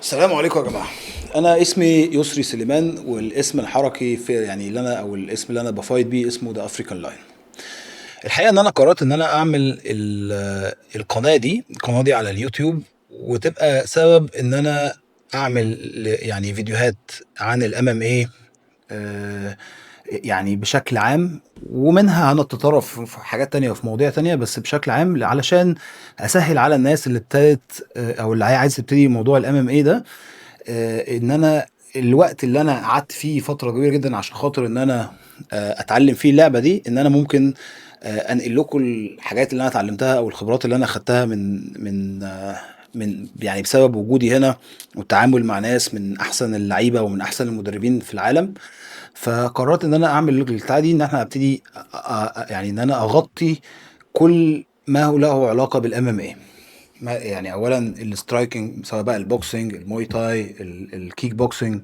السلام عليكم يا جماعة. انا اسمي يسري سليمان، والاسم الحركي في يعني اللي انا او الاسم اللي انا ب fight بيه اسمه The African Lion. الحقيقة ان انا قررت ان انا اعمل القناه دي على اليوتيوب، وتبقى سبب ان انا اعمل يعني فيديوهات عن ال MMA يعني بشكل عام، ومنها هنتطرف في حاجات تانية وفي مواضيع تانية، بس بشكل عام علشان اسهل على الناس اللي ابتدت او اللي عايز تبتدي موضوع ال MMA ده، ان انا الوقت اللي انا قعدت فيه فترة كبيرة جدا عشان خاطر ان انا اتعلم فيه اللعبة دي، ان انا ممكن انقل لكم الحاجات اللي انا اتعلمتها او الخبرات اللي انا خدتها من يعني بسبب وجودي هنا والتعامل مع ناس من احسن اللعيبة ومن احسن المدربين في العالم. فقررت ان انا اعمل البتاعه دي، ان احنا ابتدي يعني ان انا اغطي كل ما هو له علاقة بال MMA، يعني اولا ال striking، سواء بقى ال boxing، ال Muay Thai، ال kick boxing،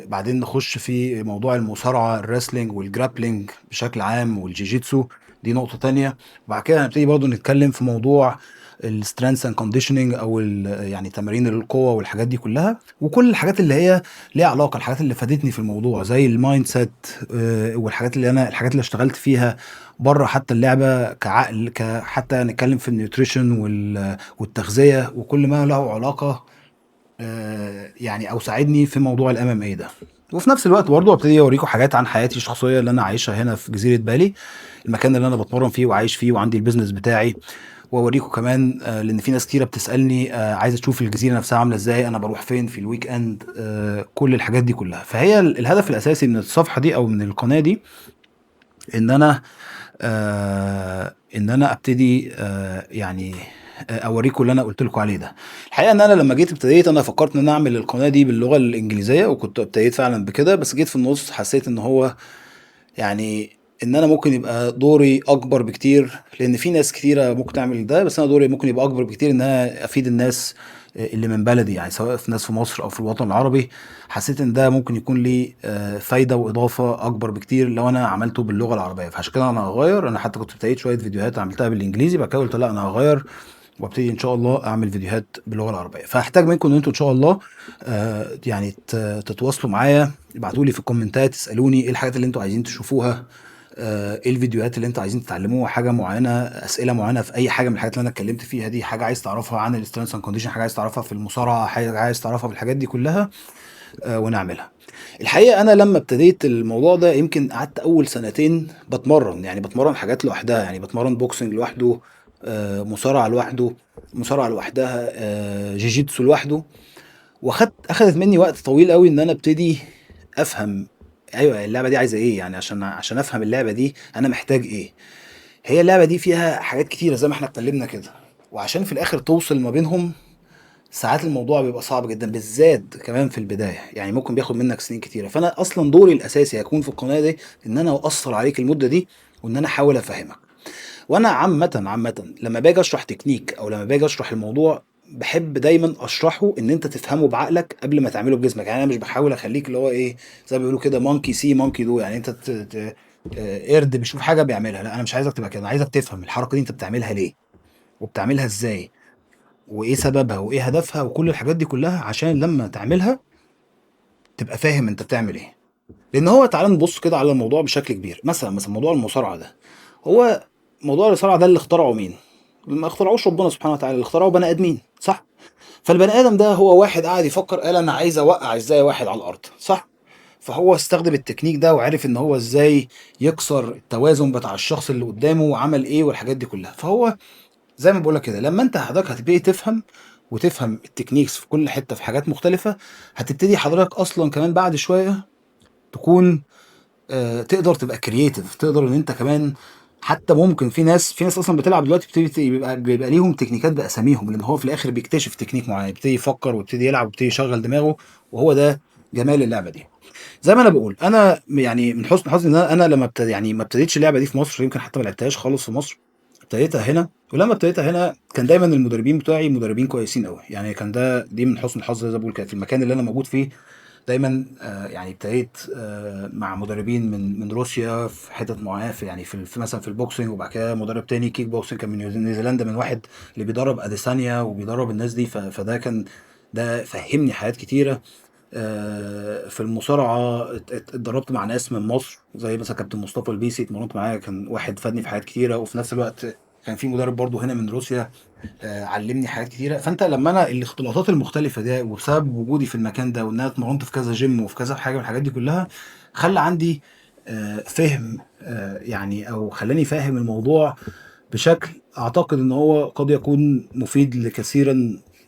بعدين نخش في موضوع المصارعه، ال wrestling وال grappling بشكل عام، والجيجيتسو، دي نقطة تانية. وبعد كده هنبتدي برضو نتكلم في موضوع ال strength and conditioning، او يعني تمارين القوة والحاجات دي كلها، وكل الحاجات اللي هي ليها علاقه، الحاجات اللي فادتني في الموضوع زي ال mindset، والحاجات اللي انا الحاجات اللي اشتغلت فيها بره حتى اللعبة كعقل، حتى نتكلم في ال nutrition والتغذيه وكل ما له علاقة يعني او ساعدني في موضوع ال MMA ده. وفي نفس الوقت برضه ابتدي اوريكم حاجات عن حياتي الشخصية اللي انا عايشها هنا في جزيرة بالي، المكان اللي انا بتمرن فيه وعايش فيه وعندي ال business بتاعي. واوريكم كمان لان في ناس كتيرة بتسالني عايزه تشوف الجزيرة نفسها عامله ازاي، انا بروح فين في ال weekend، كل الحاجات دي كلها. فهي الهدف الاساسي من الصفحة دي او من القناة دي ان انا ابتدي يعني اوريكم اللي انا قلت لكم عليه ده. الحقيقة ان انا لما جيت ابتديت، انا فكرت ان انا اعمل القناة دي باللغة الانجليزيه، وكنت ابتديت فعلا بكده، بس جيت في النص حسيت ان هو يعني ان انا ممكن يبقى دوري اكبر بكتير، لان في ناس كتيرة ممكن تعمل ده، بس انا دوري ممكن يبقى اكبر بكتير ان انا افيد الناس اللي من بلدي، يعني سواء في ناس في مصر او في الوطن العربي. حسيت ان ده ممكن يكون لي فايده واضافه اكبر بكتير لو انا عملته باللغة العربيه، فعشان كده انا هغير. انا حتى كنت ابتديت شوية فيديوهات عملتها بالانجليزي، بعد كده قلت لا، انا هغير وابتدي ان شاء الله اعمل فيديوهات باللغة العربيه. فهحتاج منكم ان انتوا ان شاء الله يعني تتواصلوا معايا، ابعتوا لي في الكومنتات، تسالوني ايه الحاجات اللي انتوا عايزين تشوفوها، ايه الفيديوهات اللي انتوا عايزين تتعلموها، حاجة معينه، اسئلة معينة في اي حاجة من الحاجات اللي انا اتكلمت فيها دي، حاجة عايز تعرفها عن ال strength and condition، حاجة عايز تعرفها في المصارعه، حاجة عايز تعرفها في الحاجات دي كلها، ونعملها. الحقيقة انا لما ابتديت الموضوع ده يمكن قعدت اول سنتين بتمرن، يعني بتمرن حاجات لوحدها، يعني بتمرن boxing لوحده، مصارعه لوحده، مصارعه لوحدها، جيجيتسو لوحده، اخدت مني وقت طويل قوي ان انا ابتدي افهم ايوه اللعبة دي عايزه ايه، يعني عشان افهم اللعبة دي انا محتاج ايه. هي اللعبة دي فيها حاجات كتيرة زي ما احنا اتكلمنا كده، وعشان في الاخر توصل ما بينهم ساعات الموضوع بيبقى صعب جدا، بالذات كمان في البداية، يعني ممكن بياخد منك سنين كتيرة. فانا اصلا دوري الاساسي هيكون في القناة دي ان انا اقصر عليك المدة دي، وان انا احاول افهمك. وانا عامة لما باجي اشرح تكنيك او لما باجي اشرح الموضوع، بحب دايما اشرحه ان انت تفهمه بعقلك قبل ما تعمله بجسمك. يعني انا مش بحاول اخليك اللي هو ايه زي ما بيقولوا كده monkey see monkey do، يعني انت قرد بيشوف حاجة بيعملها. لا، انا مش عايزك تبقى كده، انا عايزك تفهم الحركة دي انت بتعملها ليه وبتعملها ازاي وايه سببها وايه هدفها وكل الحاجات دي كلها، عشان لما تعملها تبقى فاهم انت بتعمل ايه. لان هو تعال نبص كده على الموضوع بشكل كبير. مثلا موضوع المصارعة ده، هو موضوع المصارعة ده اللي اخترعه مين؟ ما اخترعوش ربنا سبحانه وتعالى، اللي اخترعه بني ادمين، صح؟ فالبني ادم ده هو واحد قاعد يفكر، قال انا عايز اوقع ازاي واحد على الارض، صح؟ فهو استخدم التكنيك ده وعرف ان هو ازاي يكسر التوازن بتاع الشخص اللي قدامه وعمل ايه والحاجات دي كلها. فهو زي ما بقول لك كده، لما انت حضرتك هتبتدي تفهم وتفهم ال techniques في كل حتة في حاجات مختلفه، هتبتدي حضرتك اصلا كمان بعد شوية تكون تقدر تبقى creative، تقدر ان انت كمان حتى ممكن في ناس اصلا بتلعب دلوقتي بتبتدي بيبقى ليهم تكنيكات باساميهم، لان هو في الاخر بيكتشف تكنيك معين، يبتدي يفكر ويبتدي يلعب ويبتدي يشغل دماغه، وهو ده جمال اللعبة دي. زي ما انا بقول، انا يعني من حسن حظي ان انا لما ابتدي يعني ما ابتديتش اللعبة دي في مصر، يمكن حتى ما لعبتهاش خالص في مصر، ابتديتها هنا. ولما ابتديتها هنا كان دايما المدربين بتوعي مدربين كويسين قوي، يعني كان ده دي من حسن الحظ زي ما بقول كده، في المكان اللي انا موجود فيه دايما، يعني ابتديت مع مدربين من روسيا في حتت معينة، في يعني في مثلا في ال boxing، وبعد كده مدرب تاني kick boxing كان من نيوزيلندا، من واحد اللي بيدرب اديسانيا وبيدرب الناس دي، فده كان ده فهمني حاجات كتيرة. في المصارعة اتدربت مع ناس من مصر زي مثلا كابتن مصطفى البيسي، اتمرنت معاه، كان واحد فادني في حاجات كتيرة. وفي نفس الوقت كان في مدرب برضو هنا من روسيا، علمني حاجات كتيرة. فانت لما انا الاختلاطات المختلفة ده وبسبب وجودي في المكان ده وان انا اتمرنت في كذا جيم وفي كذا حاجة من الحاجات دي كلها، خلى عندي فهم، يعني او خلاني فاهم الموضوع بشكل اعتقد ان هو قد يكون مفيد لكثير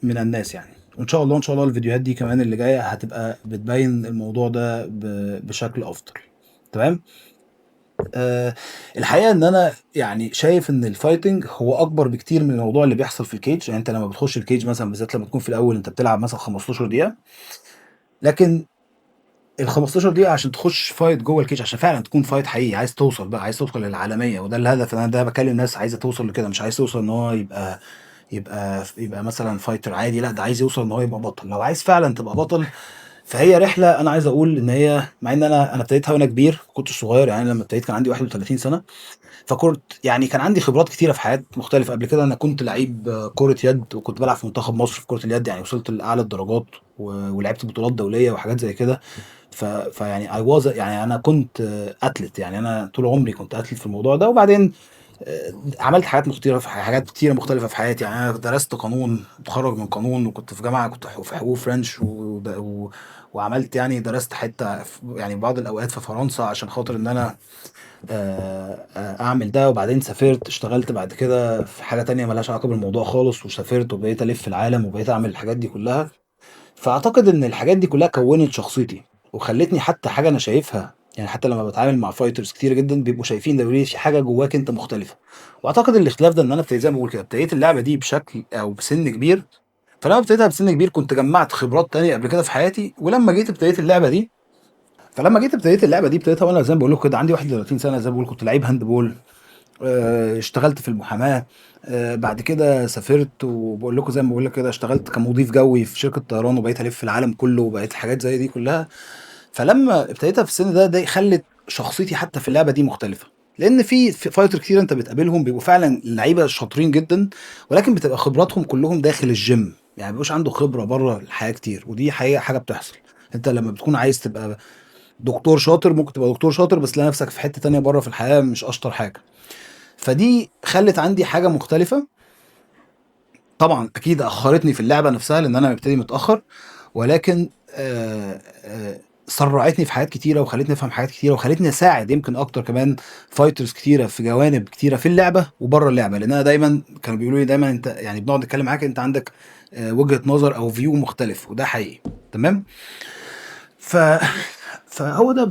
من الناس يعني. وان شاء الله، ان شاء الله الفيديوهات دي كمان اللي جاية هتبقى بتبين الموضوع ده بشكل افضل. تمام. الحقيقة ان انا شايف ان ال fighting هو اكبر بكتير من الموضوع اللي بيحصل في ال cage. انت لما بتخش ال cage مثلا، بالذات لما تكون في الاول انت بتلعب مثلا 15 دقيقة، لكن ال 15 دقيقة عشان تخش fight جوه ال cage، عشان فعلا تكون fight حقيقي، عايز توصل بقى، عايز توصل للعالمية، وده الهدف. انا ده بكلم ناس عايزه توصل لكده، مش عايز توصل ان هو يبقى مثلا fighter عادي، لا ده عايز يوصل ان هو يبقى بطل. لو عايز فعلا تبقى بطل، فهي رحله انا عايز اقول ان هي، مع ان انا ابتديتها وانا كبير، ما كنتش صغير، لما ابتديت كان عندي 31 سنة، فكنت كان عندي خبرات كتيرة في حاجات مختلفة قبل كده. انا كنت لعيب كره يد، وكنت بلعب في منتخب مصر في كره اليد، وصلت لاعلى الدرجات ولعبت بطولات دولية وحاجات زي كده. فيعني I was، يعني انا كنت athlete، يعني انا طول عمري كنت athlete في الموضوع ده. وبعدين عملت حاجات مختلفة في حاجات كتيرة مختلفة في حياتي. أنا درست قانون، اتخرج من قانون، وكنت في جامعة، كنت في حقوق فرنش، وعملت درست حتة بعض الأوقات في فرنسا عشان خاطر إن أنا، أعمل ده. وبعدين سافرت، اشتغلت بعد كده في حاجة تانية ملهاش علاقة بالموضوع خالص، وسافرت وبقيت ألف في العالم وبقيت أعمل الحاجات دي كلها. فأعتقد إن الحاجات دي كلها كونت شخصيتي وخلتني حتى حاجة أنا شايفها، حتى لما بتعامل مع fighters كتير جدا بيبقوا شايفين ده، بيقولوا لي في حاجة جواك انت مختلفة. واعتقد الاختلاف ده ان انا ابتديت زي ما بقول كده، ابتديت اللعبة دي بشكل او بسن كبير. فلما ابتديتها بسن كبير كنت جمعت خبرات تانية قبل كده في حياتي، ولما جيت ابتديت اللعبة دي، فلما جيت ابتديت اللعبة دي ابتديتها وانا زي ما بقول لكم كده عندي 31 سنة، زي ما بقول كنت لعيب handball، اشتغلت في المحاماة، بعد كده سافرت، وبقول لكم زي ما بقول لك كده اشتغلت كمضيف جوي في شركة طيران، وبقيت الف في العالم كله، وبقيت حاجات زي دي كلها. فلما ابتديتها في السن ده، ده خلت شخصيتي حتى في اللعبة دي مختلفة، لان في fighter كتير انت بتقابلهم بيبقوا فعلا لعيبة شاطرين جدا، ولكن بتبقى خبراتهم كلهم داخل الجيم، ما بيبقوش عنده خبره بره الحياة كتير. ودي حقيقة حاجة بتحصل، انت لما بتكون عايز تبقى دكتور شاطر ممكن تبقى دكتور شاطر بس تلاقي نفسك في حتة تانية بره في الحياة مش اشطر حاجة. فدي خلت عندي حاجة مختلفة، طبعا اكيد اخرتني في اللعبة نفسها لان انا مبتدي متاخر، ولكن سرعتني في حاجات كتيرة وخلتني افهم حاجات كتيرة وخلتني اساعد يمكن اكتر كمان fighters كتيرة في جوانب كتيرة في اللعبة وبره اللعبة. لان انا دايما كانوا بيقولوا لي دايما انت بنقعد نتكلم معاك انت عندك، وجهه نظر او view مختلف، وده حقيقي. تمام. فهو ده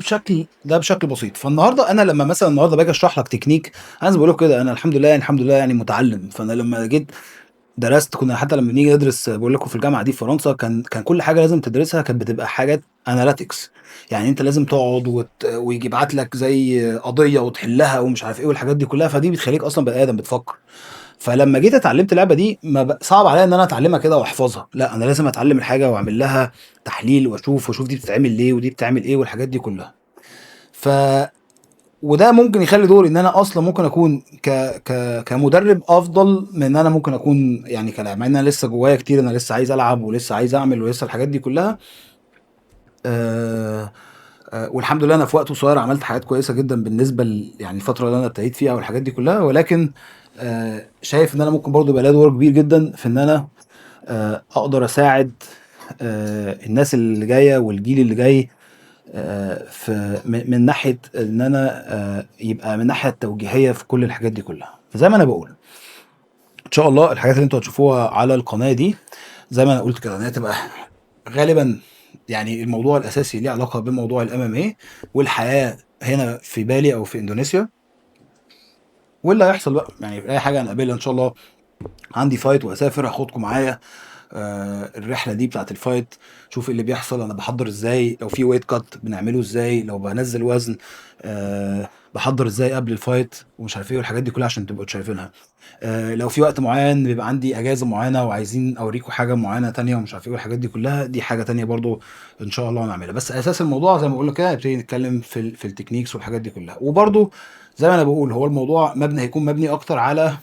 بشكل بسيط. فالنهارده انا لما مثلا النهارده باجي اشرح لك تكنيك، انا زي ما بقول لك كده انا الحمد لله الحمد لله متعلم. فانا لما جيت درست، كنا حتى لما بنيجي ندرس بقول لكم في الجامعة دي في فرنسا، كان كل حاجة لازم تدرسها كانت بتبقى حاجات analytics، انت لازم تقعد ويجي يبعت لك زي قضية وتحلها ومش عارف ايه والحاجات دي كلها، فدي بتخليك اصلا بني ادم بتفكر. فلما جيت اتعلمت اللعبة دي ما صعب عليا ان انا اتعلمها كده واحفظها، لا انا لازم اتعلم الحاجة واعمل لها تحليل واشوف دي بتتعمل ليه ودي بتعمل ايه والحاجات دي كلها. وده ممكن يخلي دوري ان انا اصلا ممكن اكون كمدرب افضل من ان انا ممكن اكون كلاعب، مع ان انا لسه جوايا كتير، انا لسه عايز العب ولسه عايز اعمل ولسه الحاجات دي كلها. والحمد لله انا في وقت قصير عملت حاجات كويسة جدا بالنسبة الفترة اللي انا ابتديت فيها والحاجات دي كلها، ولكن شايف ان انا ممكن برضو يبقى ليا دور كبير جدا في ان انا، اقدر اساعد، الناس اللي جاية والجيل اللي جاي، من ناحية ان انا، يبقى من ناحية التوجيهيه في كل الحاجات دي كلها. فزي ما انا بقول ان شاء الله الحاجات اللي انتوا هتشوفوها على القناة دي زي ما انا قلت كده ان هي تبقى غالبا الموضوع الاساسي ليه علاقة بموضوع ال MMA والحياة هنا في بالي او في اندونيسيا، واللي هيحصل بقى اي حاجة هنقابلها ان شاء الله. عندي fight واسافر هاخدكم معايا، الرحلة دي بتاعت ال fight، شوف ايه اللي بيحصل، انا بحضر ازاي، لو في weight cut بنعمله ازاي، لو بنزل وزن، بحضر ازاي قبل ال fight ومش عارف ايه والحاجات دي كلها عشان تبقوا شايفينها. لو في وقت معين بيبقى عندي اجازه معينة وعايزين اوريكم حاجة معينة تانية ومش عارف ايه والحاجات دي كلها، دي حاجة تانية برضو ان شاء الله هنعملها. بس اساس الموضوع زي ما بقول لك كده هنبتدي نتكلم في ال techniques والحاجات دي كلها. وبرضو زي ما انا بقول هو الموضوع هيكون مبني اكتر على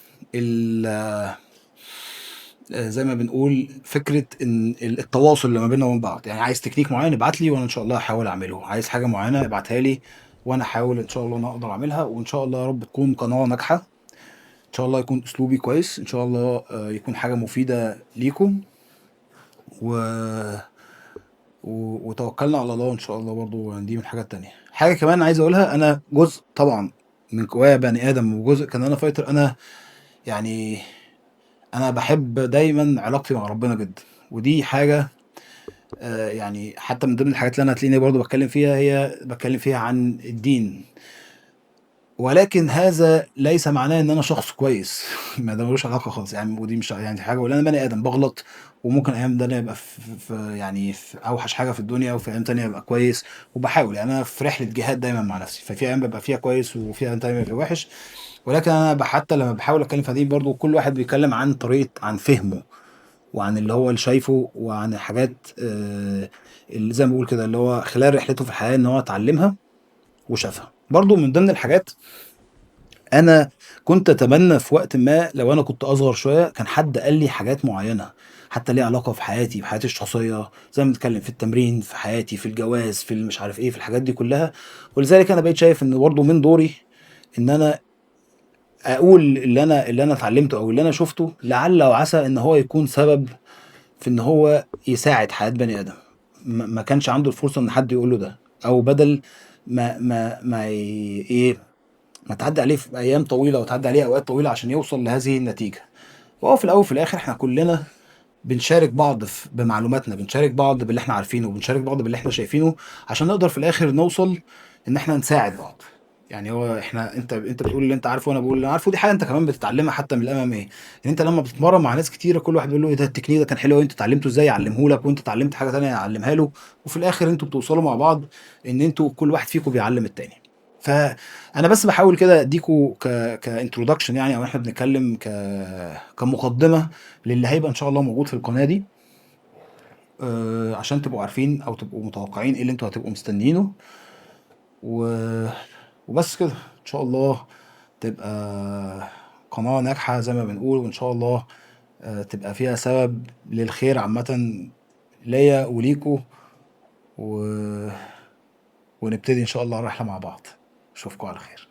زي ما بنقول فكرة ان التواصل اللي ما بيننا وبين بعض. يعني عايز تكنيك معين ابعت لي وانا ان شاء الله هحاول اعمله، عايز حاجة معينة ابعتها لي وانا احاول ان شاء الله انا اقدر اعملها، وان شاء الله يا رب تكون قناة ناجحة، ان شاء الله يكون اسلوبي كويس، ان شاء الله يكون حاجة مفيدة ليكم، وتوكلنا على الله ان شاء الله. برضو يعني دي من الحاجات التانية. حاجة كمان عايز اقولها، انا جزء طبعا من جوايا بني ادم، وجزء كان انا fighter، انا يعني انا بحب دايما علاقتي مع ربنا جدا، ودي حاجة يعني حتى من ضمن الحاجات اللي انا هتلاقيني برضو بتكلم فيها، هي بتكلم فيها عن الدين، ولكن هذا ليس معناه ان انا شخص كويس ما ده ملوش علاقة خالص يعني، ودي مش يعني حاجة، ولا انا بني ادم بغلط، وممكن ايام ده انا ابقى في اوحش حاجة في الدنيا، وفي ايام تانية ابقى كويس، وبحاول يعني انا في رحله جهاد دايما مع نفسي، ففي ايام ببقى فيها كويس وفي ايام تانية ببقى وحش، ولكن انا حتى لما بحاول اتكلم في دي برضو كل واحد بيتكلم عن طريقه، عن فهمه وعن اللي هو اللي شايفه، وعن الحاجات اللي زي ما بقول كده اللي هو خلال رحلته في الحياة ان هو اتعلمها وشافها. برضو من ضمن الحاجات، انا كنت اتمنى في وقت ما لو انا كنت اصغر شوية كان حد قال لي حاجات معينة حتى ليها علاقة في حياتي، في حياتي الشخصية، زي ما بنتكلم في التمرين، في حياتي، في الجواز، في مش عارف ايه، في الحاجات دي كلها. ولذلك انا بقيت شايف ان برضو من دوري ان انا اقول اللي انا اتعلمته او اللي انا شفته، لعل وعسى ان هو يكون سبب في ان هو يساعد حياة بني ادم ما كانش عنده الفرصة ان حد يقول له ده، او بدل ما ما ما ي-، ايه، ما تعدي عليه في ايام طويلة وتعدي عليه اوقات طويلة عشان يوصل لهذه النتيجة. وهو في الاول وفي الاخر احنا كلنا بنشارك بعض بمعلوماتنا، بنشارك بعض باللي احنا عارفينه، وبنشارك بعض باللي احنا شايفينه، عشان نقدر في الاخر نوصل ان احنا نساعد بعض. يعني هو احنا، انت بتقول اللي انت عارفه وانا بقول اللي انا عارفه، دي حاجة انت كمان بتتعلمها حتى من الام ام اي، ان انت لما بتتمرن مع ناس كتيرة كل واحد بيقول له ايه ده التكنيك ده كان حلو قوي، انت اتعلمته ازاي، علمه لك، وانت اتعلمت حاجة ثانية علمها له، وفي الاخر انتوا بتوصلوا مع بعض ان انتوا كل واحد فيكم بيعلم التاني. فانا بس بحاول كده اديكوا ك introduction يعني، او احنا بنتكلم كمقدمة للي هيبقى ان شاء الله موجود في القناة دي، عشان تبقوا عارفين او تبقوا متوقعين ايه اللي انتوا هتبقوا مستنيينه. وبس كده، ان شاء الله تبقى قناة ناجحة زي ما بنقول، وان شاء الله، تبقى فيها سبب للخير عامة ليا وليكوا، ونبتدي ان شاء الله الرحلة مع بعض. اشوفكم على خير.